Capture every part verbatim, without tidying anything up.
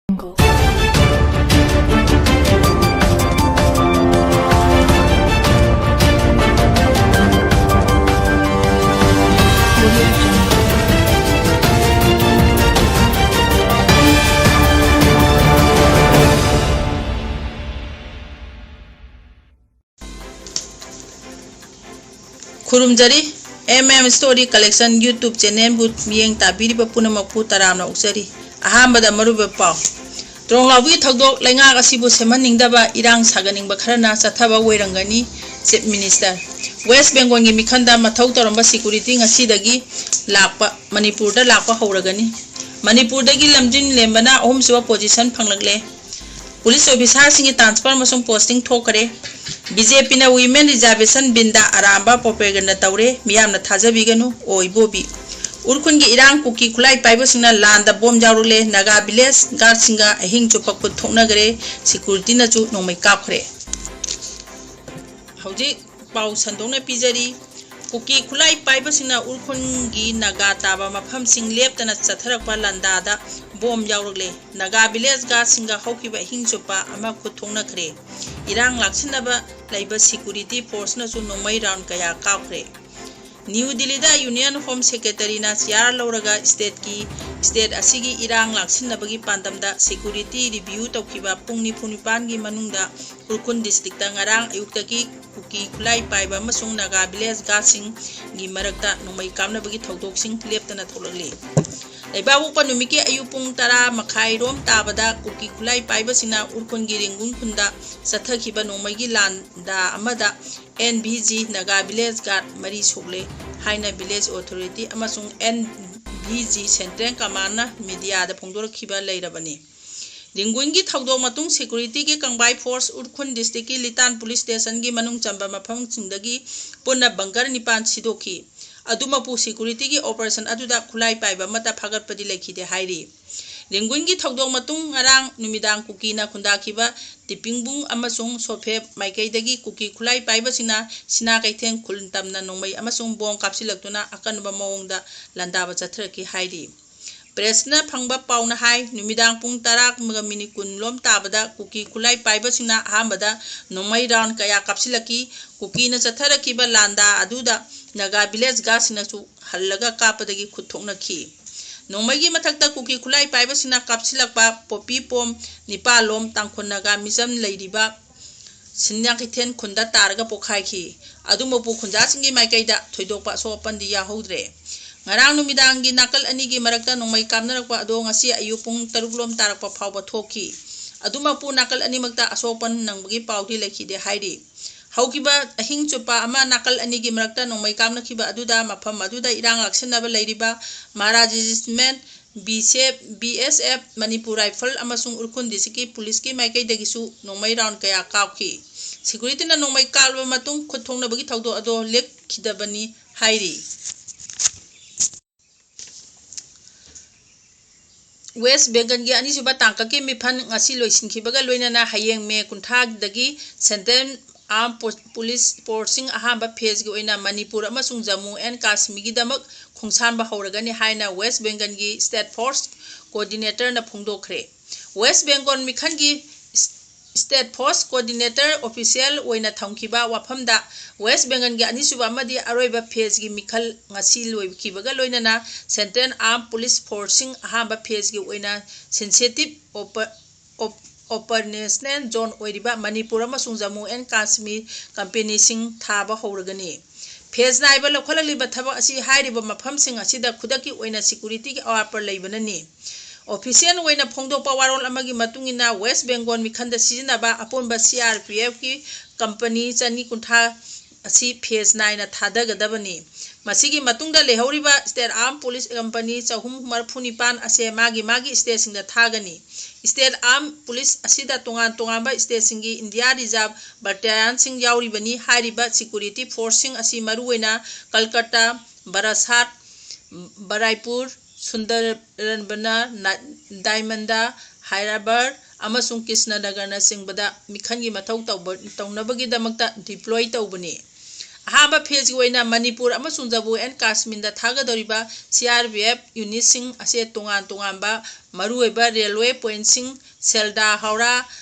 ꯈꯨꯔꯨꯝꯖꯔꯤ꯫ M M Story Collection YouTube channelꯕꯨ ꯃꯤꯠꯌꯦꯡ ꯇꯥꯕꯤꯔꯤꯕ ꯄꯨꯝꯅꯃꯛꯄꯨ ꯇꯔꯥꯝꯅ ꯑꯣꯛꯆꯔꯤ꯫ ꯑꯍꯥꯟꯕꯗ ꯃꯔꯨꯑꯣꯏꯕ ꯄꯥꯎ꯫ ꯇ꯭ꯔꯣꯡꯂꯥꯎꯕꯒꯤ ꯊꯧꯗꯣꯛ ꯂꯩꯉꯥꯛ ꯑꯁꯤꯕꯨ ꯁꯦꯝꯍꯟꯅꯤꯡꯗꯕ ꯏꯔꯥꯡ ꯁꯥꯒꯠꯅꯤꯡꯕ ꯈꯔꯅ ꯆꯠꯊꯕ ꯑꯣꯏꯔꯝꯒꯅꯤ, Chief Minister꯫ West Bengalꯒꯤ ꯃꯤꯈꯜꯗ ꯃꯊꯧ ꯇꯧꯔꯝꯕ security ꯉꯁꯤꯗꯒꯤ ꯂꯥꯛꯄ, ꯃꯅꯤꯄꯨꯔꯗ ꯂꯥꯛꯄ ꯍꯧꯔꯒꯅꯤ꯫ ꯃꯅꯤꯄꯨꯔꯗꯒꯤ ꯂꯝꯖꯤꯡ ꯂꯦꯝꯕꯅ ꯑꯍꯨꯝꯁꯨꯕ position ꯐꯪꯂꯛꯂꯦ꯫ Police officerꯁꯤꯡꯒꯤ transfer ꯑꯃꯁꯨꯡ posting ꯊꯣꯛꯈ꯭ꯔꯦ꯫ ꯕꯤ ꯖꯦ ꯄꯤꯅ Women Reservation Billꯗ ꯑꯔꯥꯟꯕ propaganda ꯇꯧꯔꯦ, ꯃꯤꯌꯥꯝꯅ ꯊꯥꯖꯕꯤꯒꯅꯨ, ꯑꯣ ꯏꯕꯣꯕꯤ꯫ ꯎꯈ꯭ꯔꯨꯜꯒꯤ ꯏꯔꯥꯡ, ꯀꯨꯀꯤ ꯈꯨꯠꯂꯥꯏ ꯄꯥꯏꯕꯁꯤꯡꯅ ꯂꯥꯟꯗ bomb ꯌꯥꯎꯔꯛꯂꯦ, Naga village guardꯁꯤꯡꯒ ꯑꯍꯤꯡ ꯆꯨꯞꯄ ꯈꯨꯠ ꯊꯣꯛꯅꯈ꯭ꯔꯦ, securityꯅꯁꯨ ꯅꯣꯡꯃꯩ ꯀꯥꯞꯈ꯭ꯔꯦ꯫ ꯍꯧꯖꯤꯛ ꯄꯥꯎ ꯁꯟꯗꯣꯛꯅ ꯄꯤꯖꯔꯤ꯫ ꯀꯨꯀꯤ ꯈꯨꯠꯂꯥꯏ ꯄꯥꯏꯕꯁꯤꯡꯅ ꯎꯈ꯭ꯔꯨꯜꯒꯤ ꯅꯥꯒꯥ ꯇꯥꯕ ꯃꯐꯝꯁꯤꯡ ꯂꯦꯞꯇꯅ ꯆꯠꯊꯔꯛꯄ ꯂꯥꯟꯗꯥꯗ bomb ꯌꯥꯎꯔꯛꯂꯦ꯫ Naga village guardꯁꯤꯡꯒ ꯍꯧꯈꯤꯕ ꯑꯍꯤꯡ ꯆꯨꯞꯄ ꯑꯃ ꯈꯨꯠ ꯊꯣꯛꯅꯈ꯭ꯔꯦ꯫ ꯏꯔꯥꯡ ꯂꯥꯛꯁꯤꯟꯅꯕ ꯂꯩꯕ security forceꯅꯁꯨ ꯅꯣꯡꯃꯩ round ꯀꯌꯥ ꯀꯥꯞꯈ꯭ꯔꯦ꯫ ꯅ꯭ꯌꯨ ꯗꯤꯜꯂꯤꯗ Union Home Secretaryꯅ chair ꯂꯧꯔꯒ stateꯀꯤ, state ꯑꯁꯤꯒꯤ ꯏꯔꯥꯡ ꯂꯥꯛꯁꯤꯟꯅꯕꯒꯤ ꯄꯥꯟꯗꯝꯗ security review ꯇꯧꯈꯤꯕ ꯄꯨꯡ ꯅꯤꯐꯨ ꯅꯤꯄꯥꯟꯒꯤ ꯃꯅꯨꯡꯗ ꯎꯈ꯭ꯔꯨꯜ districtꯇ ꯉꯔꯥꯡ ꯑꯌꯨꯛꯇꯒꯤ ꯀꯨꯀꯤ ꯈꯨꯠꯂꯥꯏ ꯄꯥꯏꯕ ꯑꯃꯁꯨꯡ ꯅꯥꯒꯥ village guardꯁꯤꯡꯒꯤ ꯃꯔꯛꯇ ꯅꯣꯡꯃꯩ ꯀꯥꯞꯅꯕꯒꯤ ꯊꯧꯗꯣꯛꯁꯤꯡ ꯂꯦꯞꯇꯅ ꯊꯣꯛꯂꯛꯂꯤ꯫ ꯂꯩꯕꯥꯛꯄꯣꯛꯄ ꯅꯨꯃꯤꯠꯀꯤ ꯑꯌꯨꯛ ꯄꯨꯡ ꯇꯔꯥ ꯃꯈꯥꯏ ꯔꯣꯝ ꯇꯥꯕꯗ ꯀꯨꯀꯤ ꯈꯨꯠꯂꯥꯏ ꯄꯥꯏꯕꯁꯤꯡꯅ ꯎꯈ꯭ꯔꯨꯜꯒꯤ ꯔꯦꯡꯒꯨꯟ ꯈꯨꯟꯗ ꯆꯠꯊꯈꯤꯕ ꯅꯣꯡꯃꯩꯒꯤ ꯂꯥꯟꯗꯥ ꯑꯃꯗ N V G Naga village guard ꯃꯔꯤ ꯁꯣꯛꯂꯦ ꯍꯥꯏꯅ village authority ꯑꯃꯁꯨꯡ N V G Central Commandꯅ mediaꯗ ꯐꯣꯡꯗꯣꯔꯛꯈꯤꯕ ꯂꯩꯔꯕꯅꯤ꯫ ꯔꯦꯡꯒꯨꯟꯒꯤ ꯊꯧꯗꯣꯛ ꯃꯇꯨꯡ securityꯒꯤ ꯀꯪꯕꯥꯏ force ꯎꯈ꯭ꯔꯨꯜ districtꯀꯤ ꯂꯤꯇꯥꯟ police stationꯒꯤ ꯃꯅꯨꯡ ꯆꯟꯕ ꯃꯐꯝꯁꯤꯡꯗꯒꯤ ꯄꯨꯟꯅ bunker ꯅꯤꯄꯥꯟ ꯁꯤꯗꯣꯛꯈꯤ꯫ ꯑꯗꯨꯃꯛꯄꯨ securityꯒꯤ operation ꯑꯗꯨꯗ ꯈꯨꯠꯂꯥꯏ ꯄꯥꯏꯕ ꯑꯃꯠꯇ ꯐꯥꯒꯠꯄꯗꯤ ꯂꯩꯈꯤꯗꯦ ꯍꯥꯏꯔꯤ꯫ ꯔꯦꯡꯒꯨꯟꯒꯤ ꯊꯧꯗꯣꯛ ꯃꯇꯨꯡ ꯉꯔꯥꯡ ꯅꯨꯃꯤꯗꯥꯡ ꯀꯨꯀꯤꯅ ꯈꯨꯟꯗꯥꯈꯤꯕ ꯇꯤꯄꯤꯡꯕꯨꯡ ꯑꯃꯁꯨꯡ ꯁꯣꯐꯦ ꯃꯥꯏꯀꯩꯗꯒꯤ ꯀꯨꯀꯤ ꯈꯨꯠꯂꯥꯏ ꯄꯥꯏꯕꯁꯤꯡꯅ ꯁꯤꯅꯥ ꯀꯩꯊꯦꯜ ꯈꯨꯜ ꯇꯝꯅ ꯅꯣꯡꯃꯩ ꯑꯃꯁꯨꯡ bomb ꯀꯥꯞꯁꯤꯜꯂꯛꯇꯨꯅ ꯑꯀꯟꯕ ꯃꯑꯣꯡꯗ ꯂꯥꯟꯗꯥꯕ ꯆꯠꯊꯔꯛꯈꯤ ꯍꯥꯏꯔꯤ꯫ ꯄ꯭ꯔꯦꯁꯅ ꯐꯪꯕ ꯄꯥꯎꯅ ꯍꯥꯏ, ꯅꯨꯃꯤꯗꯥꯡ ꯄꯨꯡ ꯇꯔꯥꯒ ꯃꯤꯅꯤꯠ ꯀꯨꯟ ꯂꯣꯝ ꯇꯥꯕꯗ ꯀꯨꯀꯤ ꯈꯨꯠꯂꯥꯏ ꯄꯥꯏꯕꯁꯤꯡꯅ ꯑꯍꯥꯟꯕꯗ ꯅꯣꯡꯃꯩ ꯔꯥꯎꯟ ꯀꯌꯥ ꯀꯥꯞꯁꯤꯜꯂꯛꯈꯤ꯫ ꯀꯨꯀꯤꯅ ꯆꯠꯊꯔꯛꯈꯤꯕ ꯂꯥꯟꯗꯥ ꯑꯗꯨꯗ ꯅꯥꯒꯥ ꯚꯤꯂꯦꯖ ꯒꯥꯔꯗꯁꯤꯡꯅꯁꯨ ꯍꯜꯂꯒ ꯀꯥꯞꯄꯗꯒꯤ ꯈꯨꯠ ꯊꯣꯛꯅꯈꯤ꯫ ꯅꯣꯡꯃꯩꯒꯤ ꯃꯊꯛꯇ ꯀꯨꯀꯤ ꯈꯨꯠꯂꯥꯏ ꯄꯥꯏꯕꯁꯤꯡꯅ ꯀꯥꯞꯁꯤꯜꯂꯛꯄ ꯄꯣꯄꯤ ꯄꯣꯝ ꯅꯤꯄꯥꯜꯂꯣꯝ ꯇꯥꯡꯈꯨꯜ ꯅꯥꯒꯥ ꯃꯤꯆꯝ ꯂꯩꯔꯤꯕ ꯁꯤꯟꯌꯥ ꯀꯩꯊꯦꯜ ꯈꯨꯟꯗ ꯇꯥꯔꯒ ꯄꯣꯛꯈꯥꯏꯈꯤ꯫ ꯑꯗꯨꯃꯛꯄꯨ ꯈꯨꯟꯖꯥꯁꯤꯡꯒꯤ ꯃꯥꯏꯀꯩꯗ ꯊꯣꯏꯗꯣꯛꯄ ꯑꯁꯣꯛ ꯑꯄꯟꯗꯤ ꯌꯥꯎꯍꯧꯗ꯭ꯔꯦ꯫ ꯉꯔꯥꯡ ꯅꯨꯃꯤꯗꯥꯡꯒꯤ ꯅꯥꯀꯜ ꯑꯅꯤꯒꯤ ꯃꯔꯛꯇ ꯅꯣꯡꯃꯩ ꯀꯥꯞꯅꯔꯛꯄ ꯑꯗꯣ ꯉꯁꯤ ꯑꯌꯨꯛ ꯄꯨꯡ ꯇꯔꯨꯛ ꯂꯣꯝ ꯇꯥꯔꯛꯄ ꯐꯥꯎꯕ ꯊꯣꯛꯈꯤ꯫ ꯑꯗꯨꯃꯛꯄꯨ ꯅꯥꯀꯜ ꯑꯅꯤꯃꯛꯇ ꯑꯁꯣꯛ ꯑꯄꯟ ꯅꯪꯕꯒꯤ ꯄꯥꯎꯗꯤ ꯂꯩꯈꯤꯗꯦ ꯍꯥꯏꯔꯤ꯫ ꯍꯧꯈꯤꯕ ꯑꯍꯤꯡ ꯆꯨꯞꯄ ꯑꯃ ꯅꯥꯀꯜ ꯑꯅꯤꯒꯤ ꯃꯔꯛꯇ ꯅꯣꯡꯃꯩ ꯀꯥꯞꯅꯈꯤꯕ ꯑꯗꯨꯗ ꯃꯐꯝ ꯑꯗꯨꯗ ꯏꯔꯥꯡ ꯂꯥꯛꯁꯤꯟꯅꯕ ꯂꯩꯔꯤꯕ ꯃꯍꯥꯔꯥꯖ ꯔꯦꯖꯤꯃꯦꯟ, ꯕꯤ ꯑꯦꯁ ꯑꯦꯐ, ꯃꯅꯤꯄꯨꯔ ꯔꯥꯏꯐꯜ ꯑꯃꯁꯨꯡ ꯎꯈ꯭ꯔꯨꯜ ꯗꯤꯁꯇ꯭ꯔꯤꯛꯀꯤ ꯄꯨꯂꯤꯁꯀꯤ ꯃꯥꯏꯀꯩꯗꯒꯤꯁꯨ ꯅꯣꯡꯃꯩ ꯔꯥꯎꯟ ꯀꯌꯥ ꯀꯥꯞꯈꯤ꯫ ꯁꯦꯀ꯭ꯌꯨꯔꯤꯇꯤꯅ ꯅꯣꯡꯃꯩ ꯀꯥꯞꯂꯕ ꯃꯇꯨꯡ ꯈꯨꯠ ꯊꯣꯛꯅꯕꯒꯤ ꯊꯧꯗꯣꯛ ꯑꯗꯨ ꯂꯦꯞꯈꯤꯗꯕꯅꯤ ꯍꯥꯏꯔꯤ꯫ ꯋꯦꯁ ꯕꯦꯡꯒꯜꯒꯤ ꯑꯅꯤꯁꯨꯕ ꯇꯥꯡꯀꯛꯀꯤ ꯃꯤꯐꯝ ꯉꯁꯤ ꯂꯣꯏꯁꯤꯟꯈꯤꯕꯒ ꯂꯣꯏꯅꯅ ꯍꯌꯦꯡ ꯃꯦ ꯀꯨꯟꯊ꯭ꯔꯥꯗꯒꯤ ꯁꯦꯟꯇ꯭ꯔꯦꯜ ꯑꯥꯔꯝ ꯄꯨ-, ꯄꯨꯂꯤꯁ ꯐꯣꯔꯁꯁꯤꯡ ꯑꯍꯥꯟꯕ ꯐꯦꯖꯒꯤ ꯑꯣꯏꯅ ꯃꯅꯤꯄꯨꯔ ꯑꯃꯁꯨꯡ ꯖꯝꯃꯨ ꯑꯦꯟ ꯀꯥꯁꯃꯤꯔꯒꯤꯗꯃꯛ ꯈꯣꯡꯁꯥꯟꯕ ꯍꯧꯔꯒꯅꯤ ꯍꯥꯏꯅ ꯋꯦꯁ ꯕꯦꯡꯒꯜꯒꯤ ꯁ꯭ꯇꯦꯠ ꯐꯣꯔꯁ ꯀꯣꯑꯣꯔꯗꯤꯅꯦꯇꯔꯅ ꯐꯣꯡꯗꯣꯛꯈ꯭ꯔꯦ꯫ ꯋꯦꯁ ꯕꯦꯡꯒꯣꯜ ꯃꯤꯈꯜꯒꯤ ꯏꯁ-, ꯁ꯭ꯇꯦꯠ ꯐꯣꯔꯁ ꯀꯣꯑꯣꯔꯗꯤꯅꯦꯇꯔ ꯑꯣꯐꯤꯁꯤꯌꯦꯜ ꯑꯣꯏꯅ ꯊꯝꯈꯤꯕ ꯋꯥꯐꯝꯗ ꯋꯦꯁ ꯕꯦꯡꯒꯜꯒꯤ ꯑꯅꯤꯁꯨꯕ ꯑꯃꯗꯤ ꯑꯔꯣꯏꯕ ꯐꯦꯖꯒꯤ ꯃꯤꯈꯜ ꯉꯁꯤ ꯂꯣꯏꯈꯤꯕꯒ ꯂꯣꯏꯅꯅ ꯁꯦꯟꯇ꯭ꯔꯦꯜ ꯑꯥꯔꯝ ꯄꯨꯂꯤꯁ ꯐꯣꯔꯁꯁꯤꯡ ꯑꯍꯥꯟꯕ ꯐꯦꯖꯒꯤ ꯑꯣꯏꯅ ꯁꯦꯟꯁꯤꯇꯤꯞ ꯑꯣꯄ-, ꯑꯣꯞ-, ꯑꯣꯄꯔꯦꯁꯅꯦꯜ ꯖꯣꯟ ꯑꯣꯏꯔꯤꯕ ꯃꯅꯤꯄꯨꯔ ꯑꯃꯁꯨꯡ ꯖꯝꯃꯨ ꯑꯦꯟ ꯀꯥꯁꯃꯤꯔ ꯀꯝꯄꯦꯅꯤꯁꯤꯡ ꯊꯥꯕ ꯍꯧꯔꯒꯅꯤ꯫ ꯐꯦꯖ ꯅꯥꯏꯕ ꯂꯧꯈꯠꯂꯛꯂꯤꯕ ꯊꯕꯛ ꯑꯁꯤ ꯍꯥꯏꯔꯤꯕ ꯃꯐꯝꯁꯤꯡ ꯑꯁꯤꯗ ꯈꯨꯗꯛꯀꯤ ꯑꯣꯏꯅ ꯁꯦꯀ꯭ꯌꯨꯔꯤꯇꯤꯒꯤ ꯑꯋꯥꯠꯄ ꯂꯩꯕꯅꯅꯤ꯫ ꯑꯣꯐꯤꯁꯤꯌꯦꯜ ꯑꯣꯏꯅ ꯐꯣꯡꯗꯣꯛꯄ ꯋꯥꯔꯣꯜ ꯑꯃꯒꯤ ꯃꯇꯨꯡ ꯏꯟꯅ, ꯋꯦꯁ ꯕꯦꯡꯒꯣꯜ ꯃꯤꯈꯜꯗ ꯁꯤꯖꯤꯟꯅꯕ ꯑꯄꯨꯟꯕ ꯁꯤ ꯑꯥꯔ ꯄꯤ ꯑꯦꯐꯀꯤ ꯀꯝꯄꯅꯤ ꯆꯅꯤ ꯀꯨꯟꯊ꯭ꯔꯥ ꯑꯁꯤ ꯐꯦꯖ ꯅꯥꯏꯅ ꯊꯥꯗꯒꯗꯕꯅꯤ꯫ ꯃꯁꯤꯒꯤ ꯃꯇꯨꯡꯗ ꯂꯩꯍꯧꯔꯤꯕ ꯁ꯭ꯇꯦꯠ ꯑꯥꯔꯝ ꯄꯨꯂꯤꯁ ꯀꯝꯄꯅꯤ ꯆꯍꯨꯝ ꯃꯔꯤꯐꯨ ꯅꯤꯄꯥꯟ ꯑꯁꯦ ꯃꯥꯒꯤ ꯃꯥꯒꯤ ꯁ꯭ꯇꯦꯠꯁꯤꯡꯗ ꯊꯥꯒꯅꯤ꯫ ꯁ꯭ꯇꯦꯠ ꯑꯥꯔꯝ ꯄꯨꯂꯤꯁ ꯑꯁꯤꯗ ꯇꯣꯉꯥꯟ ꯇꯣꯉꯥꯟꯕ ꯁ꯭ꯇꯦꯠꯁꯤꯡꯒꯤ ꯏꯟꯗꯤꯌꯥ ꯔꯤꯖꯥꯔꯚ ꯕꯠꯇꯥꯂꯤꯌꯟꯁꯤꯡ ꯌꯥꯎꯔꯤꯕꯅꯤ꯫ ꯍꯥꯏꯔꯤꯕ ꯁꯦꯀ꯭ꯌꯨꯔꯤꯇꯤ ꯐꯣꯔꯁꯁꯤꯡ ꯑꯁꯤ ꯃꯔꯨꯑꯣꯏꯅ ꯀꯜꯀꯇꯥ, ꯕꯥꯔꯥꯁꯥꯠ, ꯕꯔꯥꯏꯄꯨꯔ, ꯁꯨꯟꯗꯔꯕꯅ, ꯗꯥꯏꯃꯟꯗ ꯍꯥꯔꯕꯔ ꯑꯃꯁꯨꯡ ꯀ꯭ꯔꯤꯁꯅꯅꯒꯔꯅꯆꯤꯡꯕꯗ ꯃꯤꯈꯜꯒꯤ ꯃꯊꯧ ꯇꯧꯕ-, ꯇꯧꯅꯕꯒꯤꯗꯃꯛꯇ ꯗꯤꯄ꯭ꯂꯣꯏ ꯇꯧꯕꯅꯤ꯫ ꯑꯍꯥꯟꯕ ꯐꯦꯖꯀꯤ ꯑꯣꯏꯅ ꯃꯅꯤꯄꯨꯔ ꯑꯃꯁꯨꯡ Jammu and ꯀꯥꯁꯃꯤꯔꯗ ꯊꯥꯒꯗꯧꯔꯤꯕ C R P F ꯌꯨꯅꯤꯠꯁꯤꯡ ꯑꯁꯦ ꯇꯣꯉꯥꯟ ꯇꯣꯉꯥꯟꯕ ꯃꯔꯨꯑꯣꯏꯕ ꯔꯦꯜꯋꯦ ꯄꯣꯏꯟꯠꯁꯤꯡ, ꯁꯦꯜꯗꯥ, ꯍꯧꯔꯥ,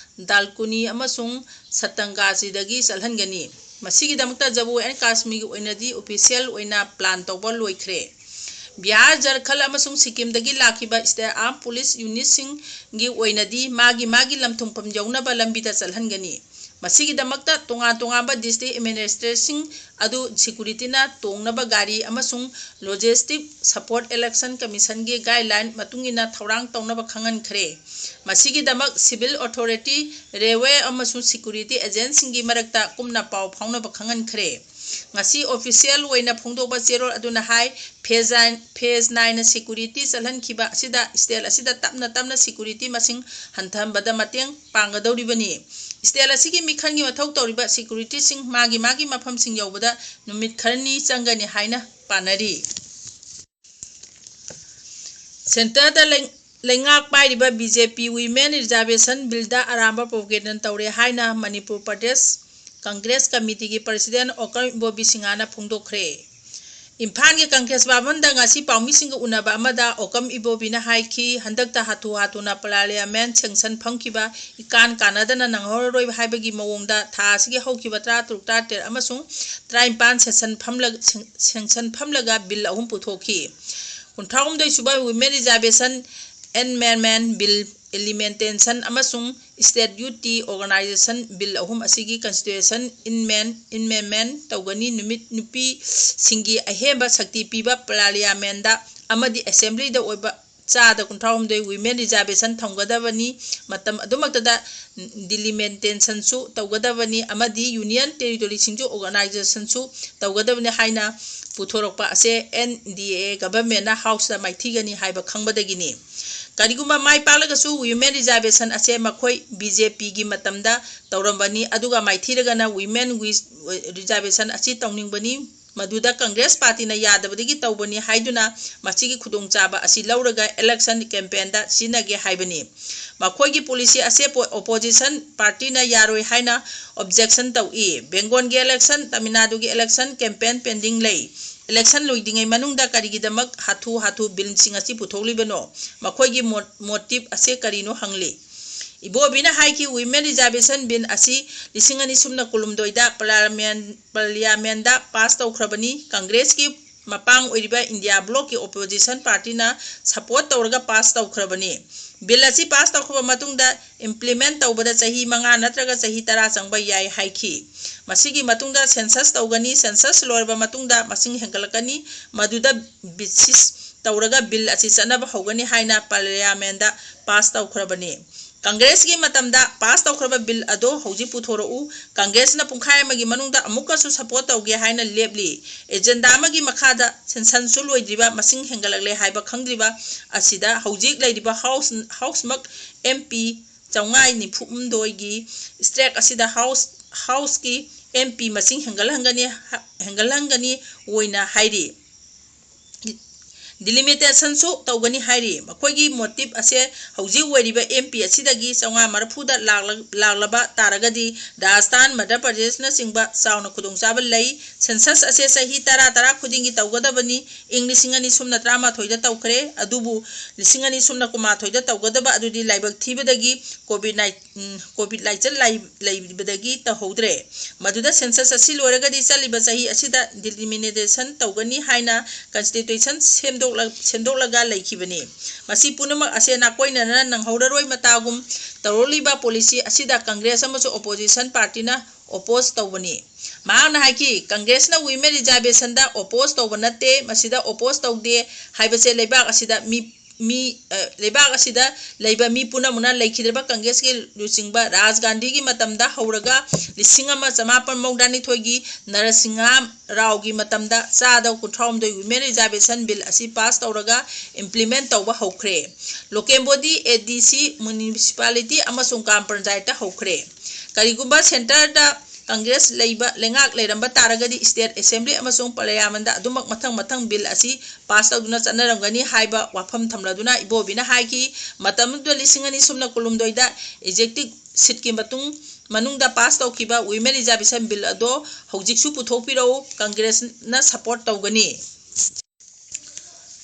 ꯗꯥꯜꯀꯨꯅꯤ ꯑꯃꯁꯨꯡ ꯁꯠꯇꯪꯒꯥꯖꯤꯗꯒꯤ ꯆꯠꯍꯟꯒꯅꯤ꯫ ꯃꯁꯤꯒꯤꯗꯃꯛꯇ ꯖꯝꯃꯨ ꯑꯦꯟ ꯀꯥꯁꯃꯤꯔꯒꯤ ꯑꯣꯏꯅꯗꯤ ꯑꯣꯐꯤꯁꯤꯌꯦꯜ ꯑꯣꯏꯅ ꯄ꯭ꯂꯥꯟ ꯇꯧꯕ ꯂꯣꯏꯈ꯭ꯔꯦ꯫ ꯕꯤꯍꯥꯔ, ꯖꯔꯈꯟꯗ ꯑꯃꯁꯨꯡ ꯁꯤꯛꯀꯤꯝꯗꯒꯤ ꯂꯥꯛꯈꯤꯕ ꯁ꯭ꯇꯦꯠ ꯑꯥꯔꯝ ꯄꯨꯂꯤꯁ ꯌꯨꯅꯤꯠꯁꯤꯡꯒꯤ ꯑꯣꯏꯅꯗꯤ ꯃꯥꯒꯤ ꯃꯥꯒꯤ ꯂꯝꯊꯨꯡꯐꯝ ꯌꯧꯅꯕ ꯂꯝꯕꯤꯗ ꯆꯠꯍꯟꯒꯅꯤ꯫ ꯃꯁꯤꯒꯤꯗꯃꯛꯇ ꯇꯣꯉꯥꯟ ꯇꯣꯉꯥꯟꯕ ꯗꯤꯁꯇ꯭ꯔꯤꯛ ꯑꯦꯗꯃꯤꯅꯤꯁꯇ꯭ꯔꯦꯁꯟꯁꯤꯡ ꯑꯗꯨ ꯁꯦꯀ꯭ꯌꯨꯔꯤꯇꯤꯅ ꯇꯣꯡꯅꯕ ꯒꯥꯔꯤ ꯑꯃꯁꯨꯡ ꯂꯣꯖꯤꯁꯇꯤꯛ ꯁꯄꯣꯔꯠ ꯏꯂꯦꯛꯁꯟ ꯀꯃꯤꯁꯟꯒꯤ ꯒꯥꯏꯗꯂꯥꯏꯟ ꯃꯇꯨꯡ ꯏꯟꯅ ꯊꯧꯔꯥꯡ ꯇꯧꯅꯕ ꯈꯪꯍꯟꯈ꯭ꯔꯦ꯫ ꯃꯁꯤꯒꯤꯗꯃꯛ ꯁꯤꯚꯤꯜ ꯑꯣꯊꯣꯔꯤꯇꯤ, ꯔꯦꯜꯋꯦ ꯑꯃꯁꯨꯡ ꯁꯦꯀ꯭ꯌꯨꯔꯤꯇꯤ ꯑꯦꯖꯦꯟꯁꯤꯡꯒꯤ ꯃꯔꯛꯇ ꯀꯨꯞꯅ ꯄꯥꯎ ꯐꯥꯎꯅꯕ ꯈꯪꯍꯟꯈ꯭ꯔꯦ꯫ ꯉꯁꯤ ꯑꯣꯐꯤꯁꯤꯌꯦꯜ ꯑꯣꯏꯅ ꯐꯣꯡꯗꯣꯛꯄ ꯆꯦꯔꯣꯜ ꯑꯗꯨꯅ ꯍꯥꯏ, ꯐꯦꯖ ꯅꯥꯏꯟ, ꯐꯦꯖ ꯅꯥꯏꯟꯅ ꯁꯦꯀ꯭ꯌꯨꯔꯤꯇꯤ ꯆꯠꯍꯟꯈꯤꯕ ꯑꯁꯤꯗ ꯁ꯭ꯇꯦꯠ ꯑꯁꯤꯗ ꯇꯞꯅ ꯇꯞꯅ ꯁꯦꯀ꯭ꯌꯨꯔꯤꯇꯤ ꯃꯁꯤꯡ ꯍꯟꯊꯍꯟꯕꯗ ꯃꯇꯦꯡ ꯄꯥꯡꯒꯗꯧꯔꯤꯕꯅꯤ꯫ ꯁ꯭ꯇꯦꯠ ꯑꯁꯤꯒꯤ ꯃꯤꯈꯜꯒꯤ ꯃꯊꯧ ꯇꯧꯔꯤꯕ ꯁꯦꯀ꯭ꯌꯨꯔꯤꯇꯤꯁꯤꯡ ꯃꯥꯒꯤ ꯃꯥꯒꯤ ꯃꯐꯝꯁꯤꯡ ꯌꯧꯕꯗ ꯅꯨꯃꯤꯠ ꯈꯔꯅꯤ ꯆꯪꯒꯅꯤ ꯍꯥꯏꯅ ꯄꯥꯅꯔꯤ꯫ ꯁꯦꯟꯇꯔꯗ ꯂꯩ-, ꯂꯩꯉꯥꯛ ꯄꯥꯏꯔꯤꯕ ꯕꯤ ꯖꯦ ꯄꯤ ꯋꯤꯃꯦꯟ ꯔꯤꯖꯥꯔꯕꯦꯁꯟ ꯕꯤꯜꯗ ꯑꯔꯥꯟꯕ ꯄ꯭ꯔꯣꯄꯒꯦꯟꯗ ꯇꯧꯔꯦ ꯍꯥꯏꯅ ꯃꯅꯤꯄꯨꯔ ꯄ꯭ꯔꯗꯦꯁ ꯀꯪꯒ꯭ꯔꯦꯁ ꯀꯃꯤꯇꯤꯒꯤ ꯄ꯭ꯔꯁꯤꯗꯦꯟ ꯑꯣꯀꯝ ꯏꯕꯣꯕꯤ ꯁꯤꯡꯍꯅ ꯐꯣꯡꯗꯣꯛꯈ꯭ꯔꯦ꯫ ꯏꯝꯐꯥꯜꯒꯤ ꯀꯪꯒ꯭ꯔꯦꯁ ꯚꯕꯟꯗ ꯉꯁꯤ ꯄꯥꯎꯃꯤꯁꯤꯡꯒ ꯎꯅꯕ ꯑꯃꯗ ꯑꯣꯀꯝ ꯏꯕꯣꯕꯤꯅ ꯍꯥꯏꯈꯤ, ꯍꯟꯗꯛꯇ ꯍꯥꯊꯨ ꯍꯥꯊꯨꯅ ꯄꯥꯔꯂꯤꯌꯥꯃꯦꯟ ꯁꯦꯡꯁꯟ ꯐꯝꯈꯤꯕ ꯏꯀꯥꯟ ꯀꯥꯟꯅꯗꯅ ꯅꯪꯍꯧꯔꯔꯣꯏ ꯍꯥꯏꯕꯒꯤ ꯃꯑꯣꯡꯗ ꯊꯥ ꯑꯁꯤꯒꯤ ꯍꯧꯈꯤꯕ ꯇꯔꯥꯇꯔꯨꯛ, ꯇꯔꯥꯇꯔꯦꯠ ꯑꯃꯁꯨꯡ ꯇꯔꯥꯅꯤꯄꯥꯟ ꯁꯦꯁꯟ ꯐꯝꯂ-, ꯁꯦꯡ-, ꯁꯦꯡꯁꯟ ꯐꯝꯂꯒ ꯕꯤꯜ ꯑꯍꯨꯝ ꯄꯨꯊꯣꯛꯈꯤ꯫ ꯀꯨꯟꯊ꯭ꯔꯥꯍꯨꯝꯗꯣꯏ ꯁꯨꯕ ꯋꯤꯃꯦꯟ ꯔꯤꯖꯥꯔꯕꯦꯁꯟ ꯑꯦꯟꯃꯦꯟꯃꯦꯟ ꯕꯤꯜ, ꯏꯝꯄ꯭ꯂꯤꯃꯦꯟꯇꯦꯁꯟ ꯑꯃꯁꯨꯡ ꯁ꯭ꯇꯦꯠ ꯌꯨꯇꯤ ꯑꯣꯔꯒꯅꯥꯏꯖꯦꯁꯟ ꯕꯤꯜ ꯑꯍꯨꯝ ꯑꯁꯤꯒꯤ ꯀꯟꯁꯇꯤꯇ꯭ꯌꯨꯁꯟ ꯏꯟꯃꯦꯟ-, ꯏꯟꯃꯦꯟꯃꯦꯟ ꯇꯧꯒꯅꯤ꯫ ꯅꯨꯃꯤꯠ ꯅꯨꯄꯤꯁꯤꯡꯒꯤ ꯑꯍꯦꯟꯕ ꯁꯛꯇꯤ ꯄꯤꯕ ꯄꯥꯔꯂꯤꯌꯥꯃꯦꯟꯗ ꯑꯃꯗꯤ ꯑꯦꯁꯦꯝꯕ꯭ꯂꯤꯗ ꯑꯣꯏꯕ ꯆꯥꯗ ꯀꯨꯟꯊ꯭ꯔꯥꯍꯨꯝꯗꯣꯏ ꯋꯤꯃꯦꯟ ꯔꯤꯖꯥꯔꯕꯦꯁꯟ ꯊꯝꯒꯗꯕꯅꯤ꯫ ꯃꯇꯝ ꯑꯗꯨꯃꯛꯇꯗ ꯗꯤꯂꯤꯃꯤꯇꯦꯁꯟꯁꯨ ꯇꯧꯒꯗꯕꯅꯤ ꯑꯃꯗꯤ ꯌꯨꯅꯤꯌꯟ ꯇꯦꯔꯤꯇꯣꯔꯤꯁꯤꯡꯁꯨ ꯑꯣꯔꯒꯅꯥꯏꯖꯦꯁꯟꯁꯨ ꯇꯧꯒꯗꯕꯅꯤ ꯍꯥꯏꯅ ꯄꯨꯊꯣꯔꯛꯄ ꯑꯁꯦ ꯑꯦꯟ ꯗꯤ ꯑꯦ ꯒꯚꯔꯟꯃꯦꯟꯅ ꯍꯥꯎꯁꯇ ꯃꯥꯏꯊꯤꯒꯅꯤ ꯍꯥꯏꯕ ꯈꯪꯕꯗꯒꯤꯅꯤ꯫ ꯀꯔꯤꯒꯨꯝꯕ ꯃꯥꯏ ꯄꯥꯛꯂꯒꯁꯨ ꯋꯤꯃꯦꯟ ꯔꯤꯖꯥꯔꯕꯦꯁꯟ ꯑꯁꯦ ꯃꯈꯣꯏ ꯕꯤ ꯖꯦ ꯄꯤꯒꯤ ꯃꯇꯝꯗ ꯇꯧꯔꯝꯕꯅꯤ, ꯑꯗꯨꯒ ꯃꯥꯏꯊꯤꯔꯒꯅ ꯋꯤꯃꯦꯟ ꯋꯤꯁ ꯔꯤꯖꯥꯔꯕꯦꯁꯟ ꯑꯁꯤ ꯇꯧꯅꯤꯡꯕꯅꯤ꯫ ꯃꯗꯨꯗ ꯀꯪꯒ꯭ꯔꯦꯁ ꯄꯥꯔꯇꯤꯅ ꯌꯥꯗꯕꯗꯒꯤ ꯇꯧꯕꯅꯤ ꯍꯥꯏꯗꯨꯅ ꯃꯁꯤꯒꯤ ꯈꯨꯗꯣꯡꯆꯥꯕ ꯑꯁꯤ ꯂꯧꯔꯒ election campaign ꯗ ꯁꯤꯖꯤꯟꯅꯒꯦ ꯍꯥꯏꯕꯅꯤ꯫ ꯃꯈꯣꯏꯒꯤ policy ꯑꯁꯦ ꯄꯣ-, opposition party ꯅ ꯌꯥꯔꯣꯏ ꯍꯥꯏꯅ objection ꯇꯧꯏ꯫ ꯕꯦꯡꯒꯣꯜꯒꯤ election, ꯇꯥꯃꯤꯜ ꯅꯥꯗꯨꯒꯤ election campaign pending ꯂꯩ꯫ Election ꯂꯣꯏꯗ꯭ꯔꯤꯉꯩ ꯃꯅꯨꯡꯗ ꯀꯔꯤꯒꯤꯗꯃꯛ ꯍꯥꯊꯨ ꯍꯥꯊꯨ bill ꯁꯤꯡ ꯑꯁꯤ ꯄꯨꯊꯣꯛꯂꯤꯕꯅꯣ? ꯃꯈꯣꯏꯒꯤ ꯃꯣ-, motive ꯑꯁꯤ ꯀꯔꯤꯅꯣ ꯍꯪꯂꯤ꯫ ꯏꯕꯣꯕꯤꯅ ꯍꯥꯏꯈꯤ, Women Reservation Bill ꯑꯁꯤ ꯂꯤꯁꯤꯡ ꯑꯅꯤ ꯁꯨꯞꯅ ꯀꯨꯟꯍꯨꯝꯗꯣꯏꯗ parliament, parliament ꯗ pass ꯇꯧꯈ꯭ꯔꯕꯅꯤ꯫ ꯀꯪꯒ꯭ꯔꯦꯁꯀꯤ ꯃꯄꯥꯡ ꯑꯣꯏꯔꯤꯕ ꯏꯟꯗꯤꯌꯥ bloc ꯀꯤ opposition party ꯅ support ꯇꯧꯔꯒ pass ꯇꯧꯈ꯭ꯔꯕꯅꯤ꯫ Bill ꯑꯁꯤ pass ꯇꯧꯈ꯭ꯔꯕ ꯃꯇꯨꯡꯗ implement ꯇꯧꯕꯗ ꯆꯍꯤ ꯃꯉꯥ ꯅꯠꯇ꯭ꯔꯒ ꯆꯍꯤ ꯇꯔꯥ ꯆꯪꯕ ꯌꯥꯏ ꯍꯥꯏꯈꯤ꯫ ꯃꯁꯤꯒꯤ ꯃꯇꯨꯡꯗ census ꯇꯧꯒꯅꯤ, census ꯂꯣꯏꯔꯕ ꯃꯇꯨꯡꯗ ꯃꯁꯤꯡ ꯍꯦꯟꯒꯠꯂꯛꯀꯅꯤ, ꯃꯗꯨꯗ basis ꯇꯧꯔꯒ bill ꯑꯁꯤ ꯆꯠꯅꯕ ꯍꯧꯒꯅꯤ ꯍꯥꯏꯅ parliament ꯗ pass ꯇꯧꯈ꯭ꯔꯕꯅꯤ꯫ ꯀꯪꯒ꯭ꯔꯦꯁꯀꯤ ꯃꯇꯝꯗ pass ꯇꯧꯈ꯭ꯔꯕ bill ꯑꯗꯨ ꯍꯧꯖꯤꯛ ꯄꯨꯊꯣꯔꯛꯎ꯫ ꯀꯪꯒ꯭ꯔꯦꯁꯅ ꯄꯨꯡꯈꯥꯏ ꯑꯃꯒꯤ ꯃꯅꯨꯡꯗ ꯑꯃꯨꯛꯀꯁꯨ support ꯇꯧꯒꯦ ꯍꯥꯏꯅ ꯂꯦꯞꯂꯤ꯫ Agenda ꯑꯃꯒꯤ ꯃꯈꯥꯗ census ꯁꯨ ꯂꯣꯏꯗ꯭ꯔꯤꯕ, ꯃꯁꯤꯡ ꯍꯦꯟꯒꯠꯂꯛꯂꯦ ꯍꯥꯏꯕ ꯈꯪꯗ꯭ꯔꯤꯕ ꯑꯁꯤꯗ ꯍꯧꯖꯤꯛ ꯂꯩꯔꯤꯕ house, house ꯃꯛ M P ꯆꯥꯝꯃꯉꯥ ꯅꯤꯐꯨ ꯍꯨꯝꯗꯣꯏꯒꯤ streak ꯑꯁꯤꯗ house, house ꯀꯤ M P ꯃꯁꯤꯡ ꯍꯦꯟꯒꯠꯍꯟꯒꯅꯤ, ꯍꯦꯟꯒꯠꯍꯟꯒꯅꯤ ꯑꯣꯏꯅ ꯍꯥꯏꯔꯤ꯫ Delimitation ꯁꯨ ꯇꯧꯒꯅꯤ ꯍꯥꯏꯔꯤ꯫ ꯃꯈꯣꯏꯒꯤ motive ꯑꯁꯦ ꯍꯧꯖꯤꯛ ꯑꯣꯏꯔꯤꯕ M P ꯑꯁꯤꯗꯒꯤ ꯆꯥꯝꯃꯉꯥ ꯃꯔꯤꯐꯨꯗ ꯂꯥꯛꯂ-, ꯂꯥꯛꯂꯕ ꯇꯥꯔꯒꯗꯤ ꯔꯥꯖꯁꯊꯥꯟ, ꯃꯙ꯭ꯌ ꯄ꯭ꯔꯗꯦꯁꯅꯆꯤꯡꯕ ꯆꯥꯎꯅ ꯈꯨꯗꯣꯡꯆꯥꯕ ꯂꯩ꯫ Census ꯑꯁꯦ ꯆꯍꯤ ꯇꯔꯥ, ꯇꯔꯥ ꯈꯨꯗꯤꯡꯒꯤ ꯇꯧꯒꯗꯕꯅꯤ꯫ ꯏꯪ ꯂꯤꯁꯤꯡ ꯑꯅꯤ ꯁꯨꯞꯅ ꯇꯔꯥꯃꯥꯊꯣꯏꯗ ꯇꯧꯈ꯭ꯔꯦ, ꯑꯗꯨꯕꯨ ꯂꯤꯁꯤꯡ ꯑꯅꯤ ꯁꯨꯞꯅ ꯀꯨꯟꯃꯥꯊꯣꯏꯗ ꯇꯧꯒꯗꯕ ꯑꯗꯨꯗꯤ ꯂꯥꯏꯕꯛ ꯊꯤꯕꯗꯒꯤ COVID nineteen, ꯎꯝ, COVID ꯂꯥꯏꯆꯠ ꯂꯩ-, ꯂꯩꯕꯗꯒꯤ ꯇꯧꯍꯧꯗ꯭ꯔꯦ꯫ ꯃꯗꯨꯗ census ꯑꯁꯤ ꯂꯣꯏꯔꯒꯗꯤ ꯆꯠꯂꯤꯕ ꯆꯍꯤ ꯑꯁꯤꯗ delimitation ꯇꯧꯒꯅꯤ ꯍꯥꯏꯅ constitution ꯁꯦꯝꯗꯣꯛꯂ-, ꯁꯦꯝꯗꯣꯛꯂꯒ ꯂꯩꯈꯤꯕꯅꯤ꯫ ꯃꯁꯤ ꯄꯨꯝꯅꯃꯛ ꯑꯁꯦ ꯅꯥꯀꯣꯏꯅꯅ ꯅꯪꯍꯧꯔꯔꯣꯏ ꯃꯇꯥꯒꯨꯝ ꯇꯧꯔꯛꯂꯤꯕ policy ꯑꯁꯤꯗ ꯀꯪꯒ꯭ꯔꯦꯁ ꯑꯃꯁꯨꯡ opposition party ꯅ oppose ꯇꯧꯕꯅꯤ꯫ ꯃꯍꯥꯛꯅ ꯍꯥꯏꯈꯤ, ꯀꯪꯒ꯭ꯔꯦꯁꯅ women reservation ꯗ oppose ꯇꯧꯕ ꯅꯠꯇꯦ, ꯃꯁꯤꯗ oppose ꯇꯧꯗꯦ ꯍꯥꯏꯕꯁꯦ ꯂꯩꯕꯥꯛ ꯑꯁꯤꯗ ꯃꯤ, ꯃꯤ, ꯑ, ꯂꯩꯕꯥꯛ ꯑꯁꯤꯗ ꯂꯩꯕ ꯃꯤ ꯄꯨꯝꯅꯃꯛꯅ ꯂꯩꯈꯤꯗ꯭ꯔꯕ ꯀꯪꯒ꯭ꯔꯦꯁꯀꯤ ꯂꯨꯆꯤꯡꯕ ꯔꯥꯖ ꯒꯥꯟꯙꯤꯒꯤ ꯃꯇꯝꯗ ꯍꯧꯔꯒ ꯂꯤꯁꯤꯡ ꯑꯃ ꯆꯃꯥꯄꯟ ꯃꯧꯗ꯭ꯔꯥꯅꯤꯊꯣꯏꯒꯤ ꯅꯔꯁꯤꯡꯍ ꯔꯥꯎꯒꯤ ꯃꯇꯝꯗ ꯆꯥꯗ ꯀꯨꯟꯊ꯭ꯔꯥꯍꯨꯝꯗꯣꯏ women reservation bill ꯑꯁꯤ pass ꯇꯧꯔꯒ implement ꯇꯧꯕ ꯍꯧꯈ꯭ꯔꯦ꯫ Local body, A D C, municipality ꯑꯃꯁꯨꯡ ꯒ꯭ꯔꯥꯝ ꯄꯟꯆꯥꯌꯠꯇ ꯍꯧꯈ꯭ꯔꯦ꯫ ꯀꯔꯤꯒꯨꯝꯕ centre ꯗ ꯀꯪꯒ꯭ꯔꯦꯁ ꯂꯩꯕ ꯂꯩꯉꯥꯛ ꯂꯩꯔꯝꯕ ꯇꯥꯔꯒꯗꯤ state assembly ꯑꯃꯁꯨꯡ parliamentꯗ ꯑꯗꯨꯃꯛ ꯃꯊꯪ ꯃꯊꯪ bill ꯑꯁꯤ pass ꯇꯧꯗꯨꯅ ꯆꯠꯅꯔꯝꯒꯅꯤ ꯍꯥꯏꯕ ꯋꯥꯐꯝ ꯊꯝꯂꯗꯨꯅ ꯏꯕꯣꯕꯤꯅ ꯍꯥꯏꯈꯤ꯫ ꯃꯇꯝꯗꯨꯗ ꯂꯤꯁꯤꯡ ꯑꯅꯤ ꯁꯨꯞꯅ ꯀꯨꯟꯍꯨꯝꯗꯣꯏꯗ executive seatꯀꯤ ꯃꯇꯨꯡ ꯃꯅꯨꯡꯗ pass ꯇꯧꯈꯤꯕ women reservation bill ꯑꯗꯣ ꯍꯧꯖꯤꯛꯁꯨ ꯄꯨꯊꯣꯛꯄꯤꯔꯛꯎ, ꯀꯪꯒ꯭ꯔꯦꯁꯅ support ꯇꯧꯒꯅꯤ꯫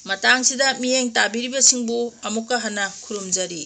ꯃꯇꯥꯡꯁꯤꯗ ꯃꯤꯠꯌꯦꯡ ꯇꯥꯕꯤꯔꯤꯕꯁꯤꯡꯕꯨ ꯑꯃꯨꯛꯀ ꯍꯟꯅ ꯈꯨꯔꯨꯝꯖꯔꯤ꯫